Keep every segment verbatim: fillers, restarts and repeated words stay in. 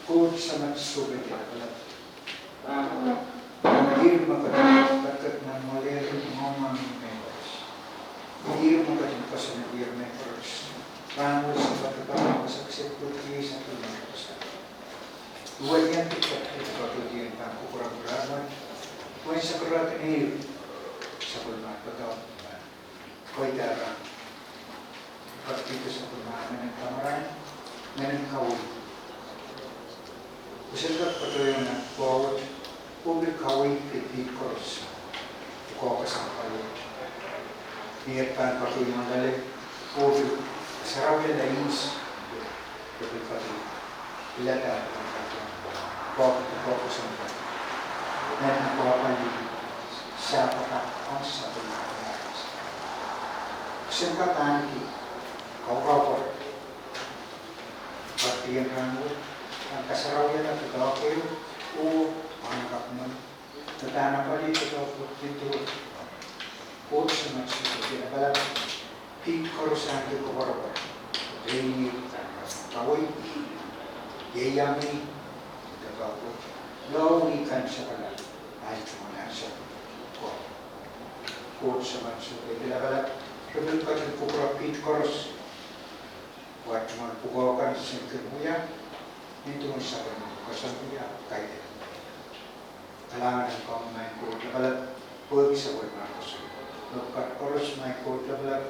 Koht Samat Suhpweytih Lapalap, ih me ketin patohwan mwalehng mwohmwi mehkot. Ih me ketin koasoanehdi mehkot. Rahnwet se patohwan kasakiset pwehki sapwellime koaros. Duwen iang kitail patohwan pahn kupwuromwi rahnwet, pwehn sakerehdi sapwellime patohwan. Koidehr kak pid sapwellime, ngehnen kamarain, ngehnen kaweid. Pwe sen kak patohwan nan pwukoa wet, oh pil kaweid pil pid koaros, pwukoa kasamwal wet. Ni eh pahn patohwan loale, oh pil sarawi lala ihs, pil patohwan lada, pwukoa, pwukoa koasoandi. Nan pwukoa pali, sapwellime, sapwellime. Sen kak ahneki kaukaupwor. Pwe ih en rahnwet, en kasarawiala doadoahk ehu, oh pahn kak men, me pahn apwalih doadoahk wet pwukoa. Koht Samat Suhpweytih Lapalap, pid koaros ahneki koapworopwor. Reini, kaweid, ieiang, doadoahk wet. Lao ni kan sapwellime, ahi tungoal ansou. Koht Samat Suhpweytih Lapalap, re pil ketin kupwure pid koaros. Pwe tungoal pwukoa kan sen kin wia, nin tungoal sapwellime koasoandi kaidehn. Kalahngan en komwi Maing Koht Lapalap, pwehki sapwellime koasoandi. Mepwukat koaros Maing Koht Lapalap,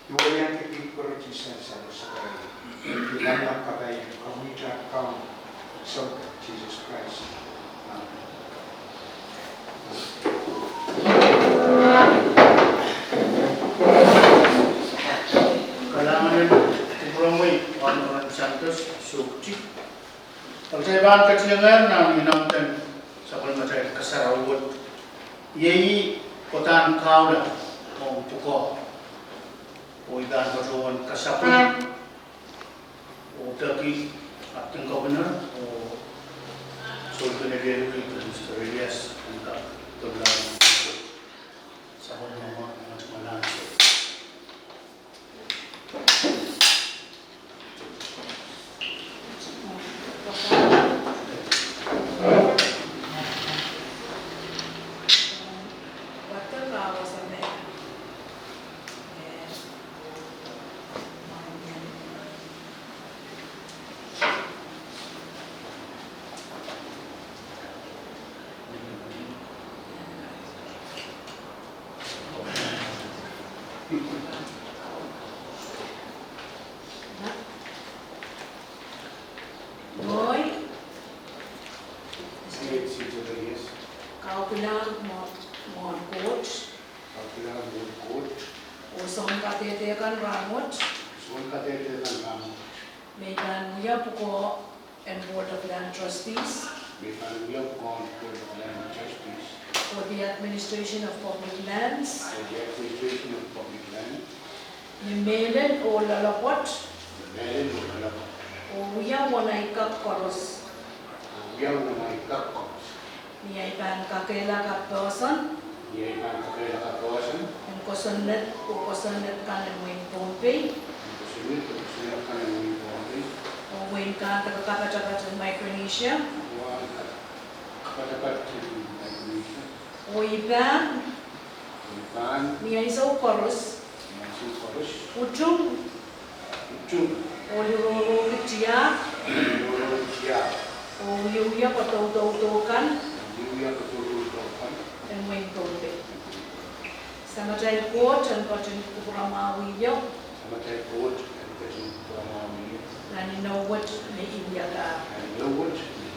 duwen iang kitail patohwan sansal oh sakerehdi. Ih lamalam kapai en komwi, Kaun Sounkomour Sises Krais. Amen. Kalahngan en kupwuromwi Honorable Santos Sohkti. Kitail pahn ketiengehr nan inoun en sapwellimatail kasarawi wet. Iei pwohtan kaula ong pwukoa. Oh I pahn patohwan kasapwung oh peki Acting Governor oh Souleng en Elehlu, Mister Elias, en kak doula sapwellime mwahu. Ngehi, Sister Elias, kaukilang mwo-, mwohn Koht, kaukilang mwohn Koht, oh soun kadehde kan rahnwet, soun kadehde kan rahnwet, me I pahn wia pwukoa en Board of Land Trustees, me I pahn wia pwukoa en Board of Land Trustees, for the administration of public lands, for the administration of public land, ni mehlel oh loalopwoat, ni mehlel oh loalopwoat, oh wia won ahi kak koaros, oh wia won ahi kak koaros. Ni ahi pahn kakehlaka poahsoan, ni ahi pahn kakehlaka poahsoan, en kosonned oh kosonned kan en wehin Pohnpei, en kosonned oh kosonned kan en wehin Pohnpei, oh wehin kan de kapatapat en Micronesia, oh wehin kan de kapatapat en Micronesia. Oh I pahn, oh I pahn, ni ansou koaros, ni ansou koaros, utung, utung, oh lirohrohki tiahk, oh lirohrohki tiahk, oh wiewia kodoudoudo kan, oh wiewia kodoudoudo kan, en wehin Pohnpei. Samatail Koht, en ketin kupwuramwahwih ie, Samatail Koht, en ketin kupwuramwahwih ie, nan inou wet me I wiahda, nan inou wet me I wiahda.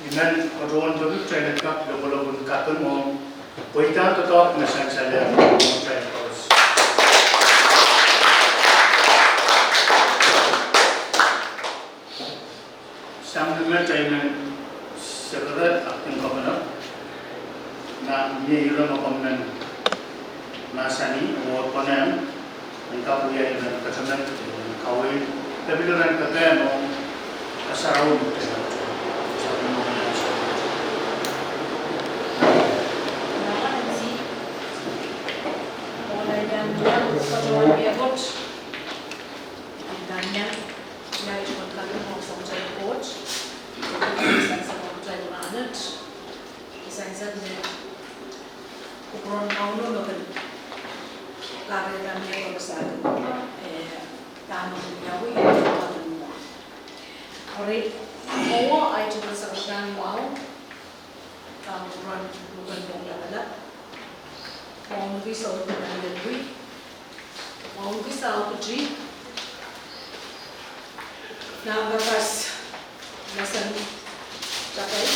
I men patohwan peki kitail en kak lokolok en kaping ong pweida doadoahk me sansal ieu ong kitail koaros. Sang ni met I men sekere Acting Governor, ma mie ire me komw men mahsanih oh konehng, en kak wia iren kataman, iren kaweid, pil iren kepehn ong kasarawi me kitail Sansal me kupwuren Kauno me kin kahrehda mie koaros, eh, dahme kin wiawi, eh, dahme kin mwo. Eri, mwowe ahi tepel sakaradahn mwahu, dahme kupwuren Luhken Pwung Lapalap, mwahuki Souleng en Lelwi, mwahuki Sahpwiti, Nambakas, Masen Takai,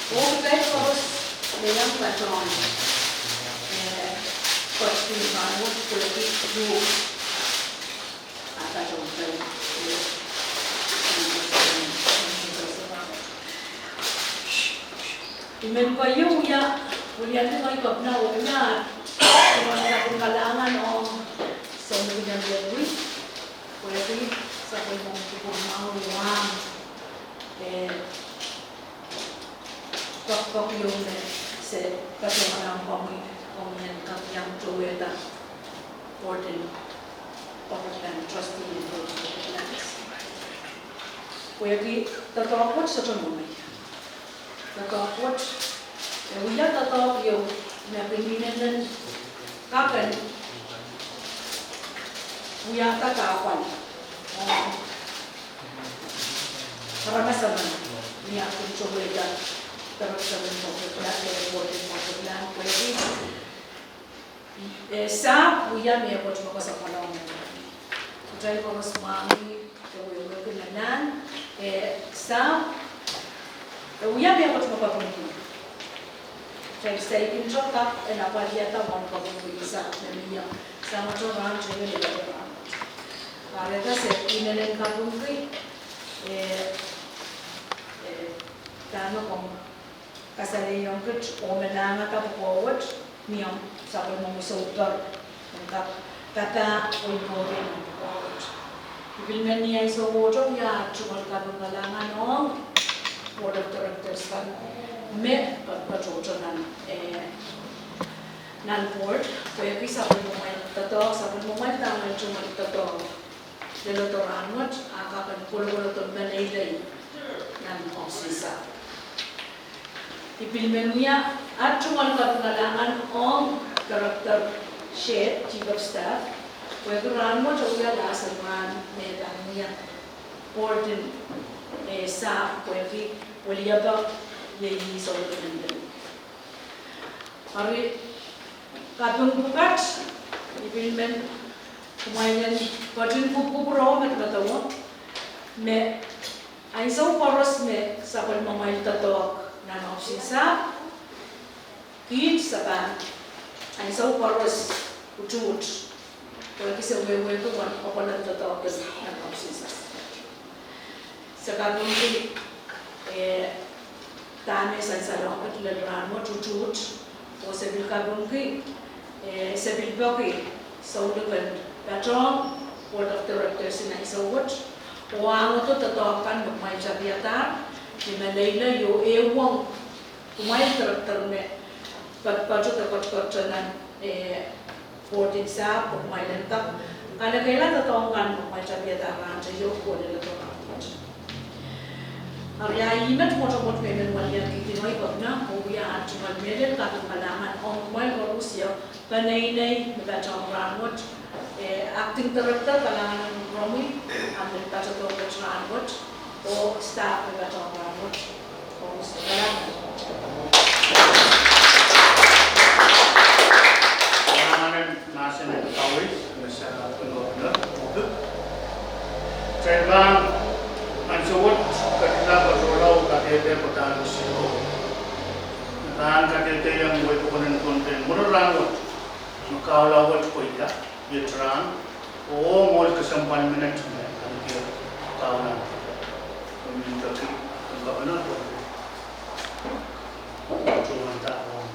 oh kitail koaros me iang patohwan, eh, koaros pil rahnwet pwehki duhk ah patohwan, eh, I men pahn wia, wia ni ngehi Kepina, wia, wia, kaping kalahngan ong Souleng en Lelwi, pwehki sapwellimomwi kupwur mwahu wahn, eh, pokpok ieu me se patohwan ong komwi, komwi en kak iang towehda Board en Public Land, Trustee en Board en Public Lands. Pwehki doadoahk wet sohte mwowe. Doadoahk wet, e wia doadoahk ieu me kin inenen kak en wiahda kahpwal aramas emen ni ah kin towehda Director en Public Land, eh, Board en Public Land, pwehki eh, sahpw wia mehkot me koasoanehdi. Kitail koaros mwahngih, eh, wehwehki nan, eh, sahpw, eh, wia mehkot me kapingki. Kitail saikinte kak en apwalihada mwahu kapingki sahpw me mie. Sahpw me tohto rahn teio, leledo rahn. Kahrehda se inenen kapingki, eh, eh, dahme komw kasalehiong kiht oh me nangada pwukoa wet, mie sapwellimomwi souper, en kak papah oh ipwoud en pwukoa wet. I pil men ni ansou mwohtail wia tungoal kaping kalahngan ong Board of Directors kan me patohto nan, eh, nan board, pwehki sapwellimomwi doadoahk, sapwellimomwi dahme tungoal doadoahk leledo rahn wet, ah kak en kolokolodo meleilei nan ohpis en sahpw. I pil men wia tungoal kaping kalahngan ong Director Shade, Chief of Staff, pwehki rahn wet e wia last rahn me pahn wia board en, eh, sahpw pwehki weliepe iei Souleng en Lelwi. Eri, kaping pwukat, I pil men kumwail en ketin kupwukupwure medemedewe me ansou koaros me sapwellimomwi doadoahk nan ohpis en sahpw, kiht se pahn ansou koaros utuht, pwehki se wehwehki uwen apwal en doadoahk nan ohpis en sahpw. Se kapingki, eh, dahme sansalohng kiht lel rahn wet utuht, oh se pil kapingki, eh, se pil peki Souleng en patohwan Board of Directors en ansou wet, oh ahngete doadoahk kan me kumwail tapihadahr, ni meleilei oh ehuong kumwail director me patopato de kotikoto nan, eh, board en sahpw, kumwail en kak kalekehlahte doadoahk kan me kumwail tapihada rahn teio oh leledo rahn wet. Eri, ah ih met mwotomwot me I men waliakihdi ngehi Kepina, oh wia tungoal mehlel kaping kalahngan ong kumwail koaros, peneinei me patohwan rahn wet, eh, Acting Director, kalahngan en kupwuromwi, ahmw men patohdo wet rahn wet, oh staff me patohwan rahn wet. Kalahngan en mahsen en kaweid me se pahn pil wahla, oh pil. Kitail pahn ansou wet ketilahng patohla oh Kaula wet koita, iet rahn, oh ohl kesempwal minit me, kaunti kaula. Komin toki, komin kapana, komin. Tuan ta, oh.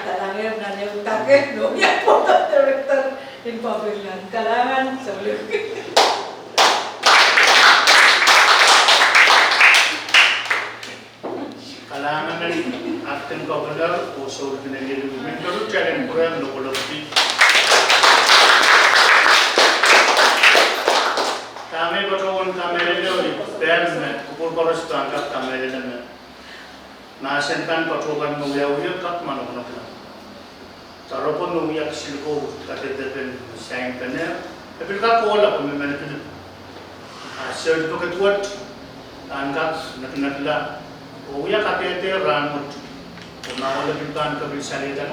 Kalahngan nan ehu dake, nohn ia board of director en Paperland. Kalahngan, souleng. Kalahngan acting governor, oh souleng en ieu, men koaros kitail en pwurehng lokolok. Dahme patohwan kamehlele, oh pehn me, kupwur koaros pahn kak kamehlele me mahsen kan, patohwan kan me wiawi, kak manokonokla. Doaropwe me wia kisinlikou, kadehde pen sign pene, e pil kak kohla pwe me men pil. A certificate wet, pahn kak nekinekla. Oh wia kadehde rahn wet. Oh ma wele pil pahn kepil salehda,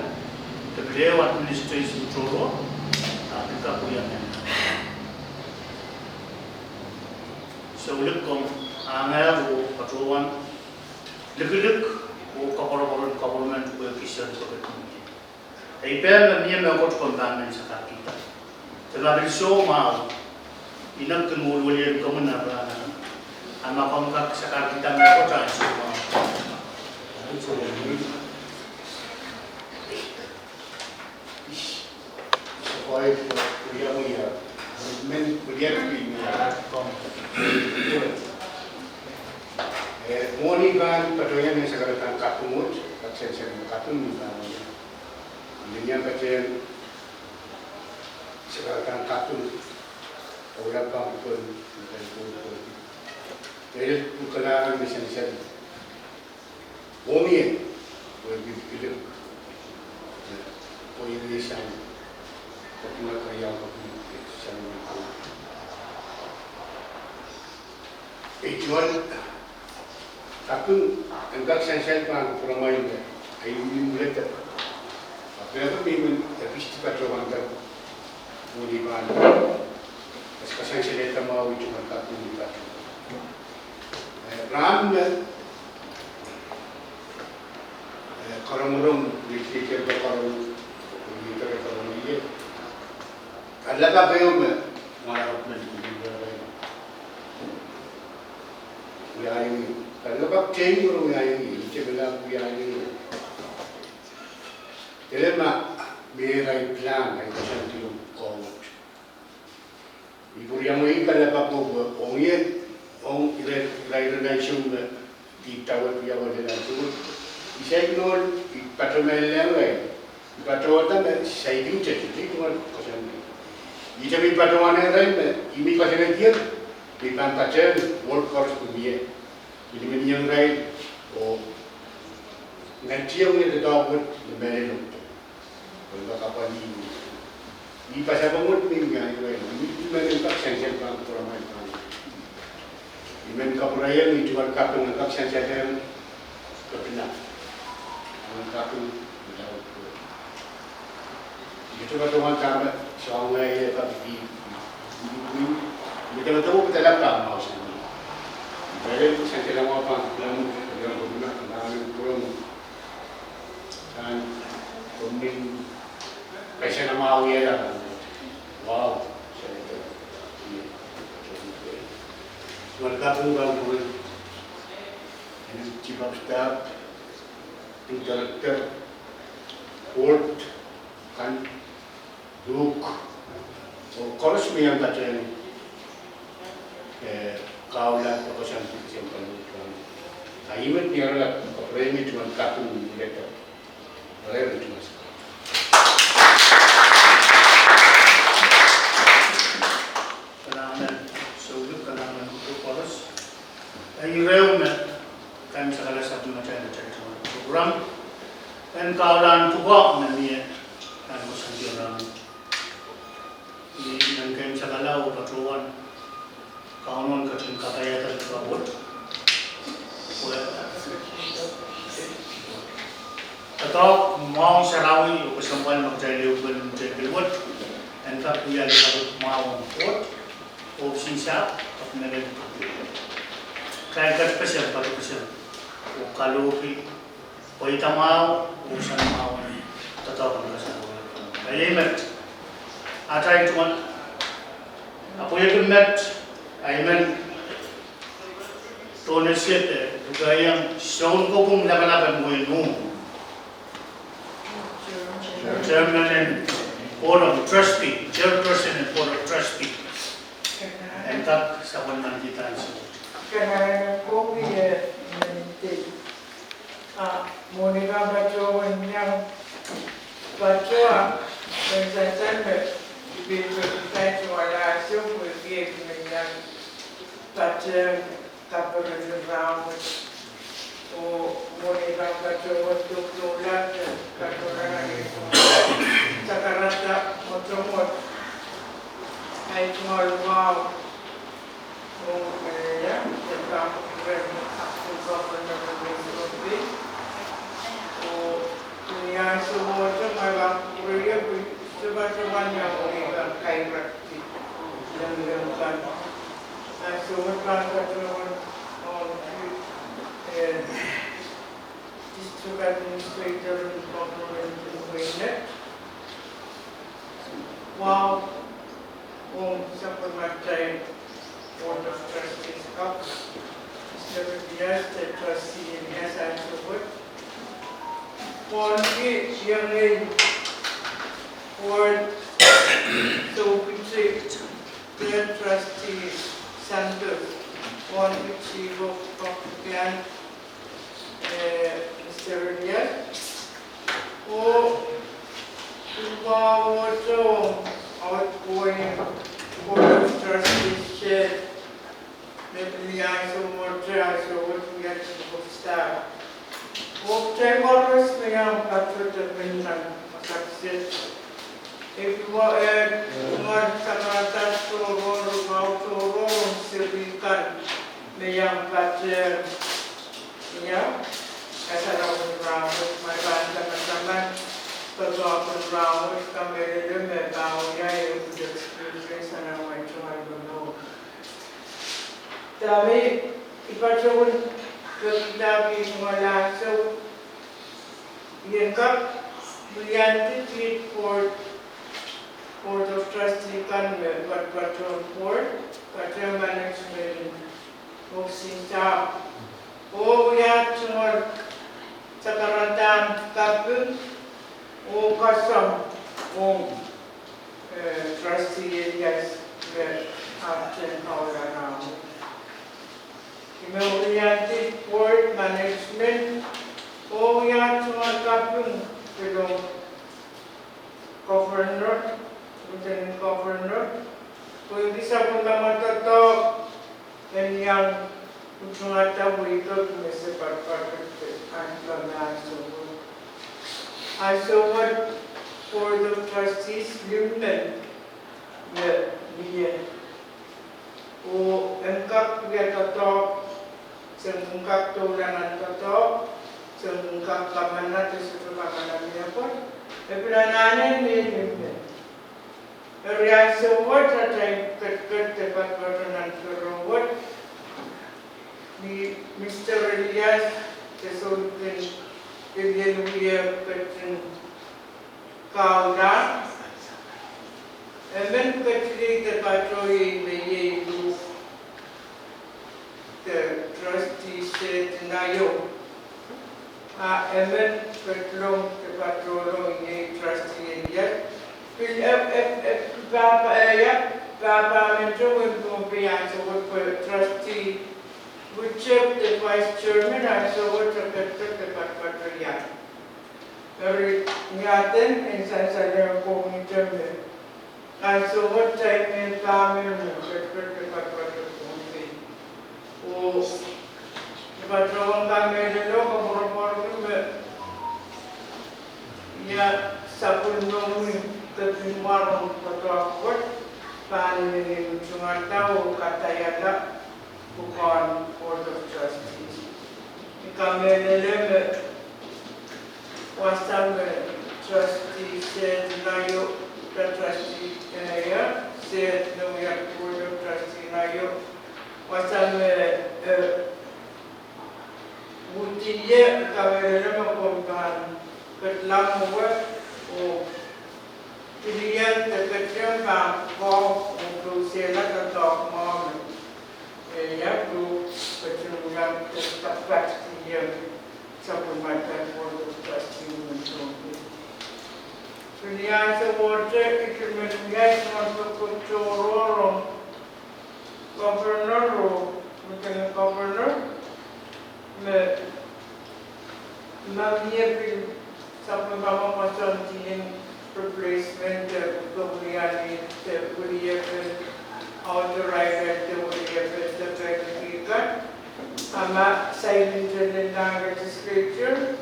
kepil ehu administration tohrohr, a pil kak wia men. Souleng, komw angehr oh patohwan likilik oh koapworopwor en government pwehki certificate. Ei pehn me mie mehkot komw pahn men sakarkihda. Te ma pil soh mwahu, I nek kin welwelien komwi nan rahn akan. A ma komw kak sakarkihda mehkot, ahnsou mwahu. Mwohni pahn patohwan en sakaradahn kaping wet, kak sansal kaping ni pahn wia. Menian patehng sakaradahn kaping, oh lap pahn pwon, ni pahn pwon. Ele pwukat me sansal. Omw ie, oh pil kilik. Oh ire sang. Kaping wet kariau kaping sang. Ei tuan kaping en kak sansal pahn pwuramail me, ei mihmi lete. Ahpw e mihmi e pil patohwan kan, mwohni pahn kasansalehda mwahu ituhwan kaping ni patohwan. Eh, rahn me, eh, korongorong, legislature korong, legislature korong ie. Kalelapak ehu me, mwahu me, wiahiong ie. Kalelapak tein me wiahiong ie, ite me wiahiong ie. Ele ma, me irail plan, irail koasoandi ong koht. I pwuriamwei kalelapak ko pwe ong ie, ong irail, irail ansou me, I dawehn wia wehwehn ansou. I saik nohn, I patohwan mehlel irail. I patohwanda me saikinte, I tungoal koasoandi. Ihte me I patohwan irail me, I mi koasoandier, me I pahn patehng, work force me mie. Mie mie irail, oh, netiong ie doadoahk wet, me mehlel ong. Pwe I pahn kapwa ni. I pasapeng wet me I wiahiong irail. I men kak sansal pahn pwuramail pahn. I men kapwurehiong ituhwan kaping en kak sansal en kaping. Ituhwan kaping, I men patohwan dahme, soangen ie kaping. I men dahme dahme pahn mwahu sang. I men sansal mwahu pahn, pahn, pahn, pahn, pahn, pahn, Kan, komw nin, pesen amwahu iehla. Wow. Mwahu kaping pahn pwurehng. Chief of Staff, Director, Board, kan, Duk, oh koaros me iang patehng, eh, kahula, koasoandi kesempwal. A I men ni arala, pwurehng ituhwan kaping lete. Pwurehng ituhwan. Kalahngan, souleng, kalahngan, koaros. Ire me, kaimwisekala sapwellimatail program en kaulahn pwukoa me mie nan koasoandi rahn. I men kaimwisekala oh patohwan Kauno en ketin kapaiada likou wet. Doadoahk mwahu sarawi oh kesempwal me kitail ehupene nan tepil wet. En kak wia likou wet mwahu en Koht. Oh sinsal, kak mele. Kain ketpeseng, ketpeseng, oh kalohki, pweida mwahu, oh sang mwahu, doadoahk en kasalehda. Iei met, atail tungoal, ahpw iei met, I men donate de, lukehiong sounkopwung lapalap en wehin Nung. Chairman en Board of Trustee, Chairperson en Board of Trustee. En kak sapwellimanikihda ansou. Kananan kopi e men te. A, mwohni kan patohwan iang patohwan, en sansal me, I pil peki kain tungoal ansou, pwehki e kin iang patehng kaperen en rahnwet. Oh mwohni kan patohwan dohdohlahte, patohwan iang sakarada mwotomwot. Ahi tungoal wahu. Oh, eh, ia, pahn kupwuren acting governor en Nong Pin. Oh, ni ansou mwohtail, ma pahn kupwureie, pil, se patohwan iang mwohni kan kairekdi. Lengileng kan. Ansou me pahn patohwan, oh, eh, District Administrator en Government en Wainet. Wahu ong sapwellimatail Board of Trustees kapw, Mister Elias de Trustee Elias ansou wet. Wauneki iengei Board Soukitik de Trustee Santos, wauneki Chief of Public Land, eh, Mister Elias. Oh, pil wahu ong outgoing Board of Trustees chair, me pil ni ansou mwohtail, ansou wet wia Chief of Staff. Oh kitail koaros me iang patohdo men nan masak set. Eri wa, eh, tungoal sakarada tohrohr, wahu tohrohr ong seri kan me iang patehng, ia, kasarawi en rahnwet, ma I pahn tamataman doadoahk en rahnwet, kamehlele me pahn wia ehu experience nan amwail tungoal momour. Dahme I patohwan pekidahki tungoal ansou, I en kak wia di kiht Board, Board of Trustee kan me patopato Board, patehng management, oh kisin sahpw. Oh wia tungoal sakaradahn kaping oh kasong ong, eh, Trustee Elias me ahpwtehn kaula rahnwet. I men wia di Board management, oh wia tungoal kaping pil ong Governor, Lieutenant Governor, pwehki sapwellime doadoahk en iang utungada wehi pwehki me se patopato de ansou me ansou wet. Ansou wet Board of Trustees limen me mie. Oh en kak wia doadoahk, sen kin kak doula nan doadoahk, sen kin kak kamana de sohte kamana mie pwon, e pil anahne mie limen. Eri ansou wet atail ketiket de patopato nan pere wet, ni Mister Elias de sohte kin, Elias wia ketin kaula, emen ketilong de patohwan me iei luhk de Trustee Sehd Naio. A emen ketilong de patohlong iei Trustee Elias. Pil ep, ep, ep, pahpa, eh, ia, pahpa men te wen Pohnpei ansou wet pwe Trustee Witchep de Vice Chairman ansou wet ketiket de patopato iang. Eri ni aden en sansal ong komwi te me ansou wet kitail me pahn men me ketiket de patopato Pohnpei. Oh I patohwan kamehlele oh koapworopworki me ia sapwellimomwi kepin warohng doadoahk wet pahn inenen utungada oh kadaiala pwukoahn Board of Trustees. I kamehlele me wasa me Trustee Sehd Naio, de Trustee, eh, ia, Sehd me wia Board of Trustee Naio, wasa me, eh, Eri me komw pahn ketlahng mwowe oh pil iang de ketin pahn koaros oh kousoan doadoahk mwahu me, eh, ia, pwe ketin iang de dahkot iang sapwellimatail Board of Trustees men tohn. Pwe ni ansou wet, I kin men iang soangen pwuhk tohrohr ong Governor oh Lieutenant Governor me, ma mie pil sapwellimomwi koasoandi en replacement, eh, pwe wiliandi, eh, weliepen, authorize, eh, weliepen, eh, pekipika. A ma saikinte nan legislature,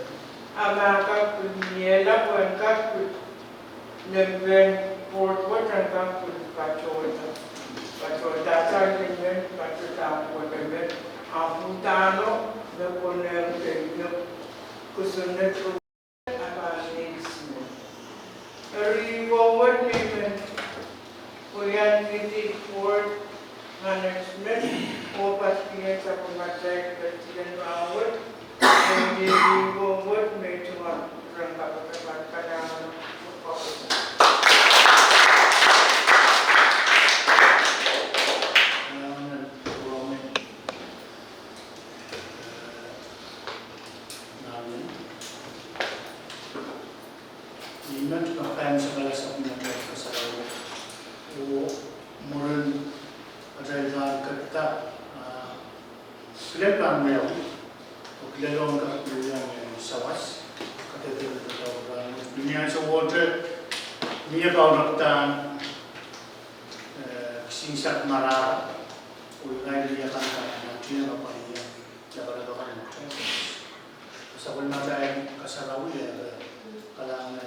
a ma kak pil miehla pwehn kak pil lempehn board wet en kak pil patohda. Patohda sang lempehn, patohda board lempehn. A pwe udahn me konehng en me kosonned a pahn mehn sine. Eri wet me I men kohieng kidi board management oh pahn kihong sapwellimatail president rahnwet, eh, eri wet me I tungoal ren kapakap kalahngan. Nan I men tungoal pahn sapwellimatail kasarawi oh mwurin atail pahn ketido, ah, kilel pahn wiawi, oh kilel ong kak wiawi nan sawas, kadehdehda pahn wiawi. Ni ansou wet, mie pahn rong dahn, eh, kisin sak marahra, oh irail mie pahn kak nan tiahk pahn ia lapalap akan. Sapwellimatail kasarawi, eh, kalahngan.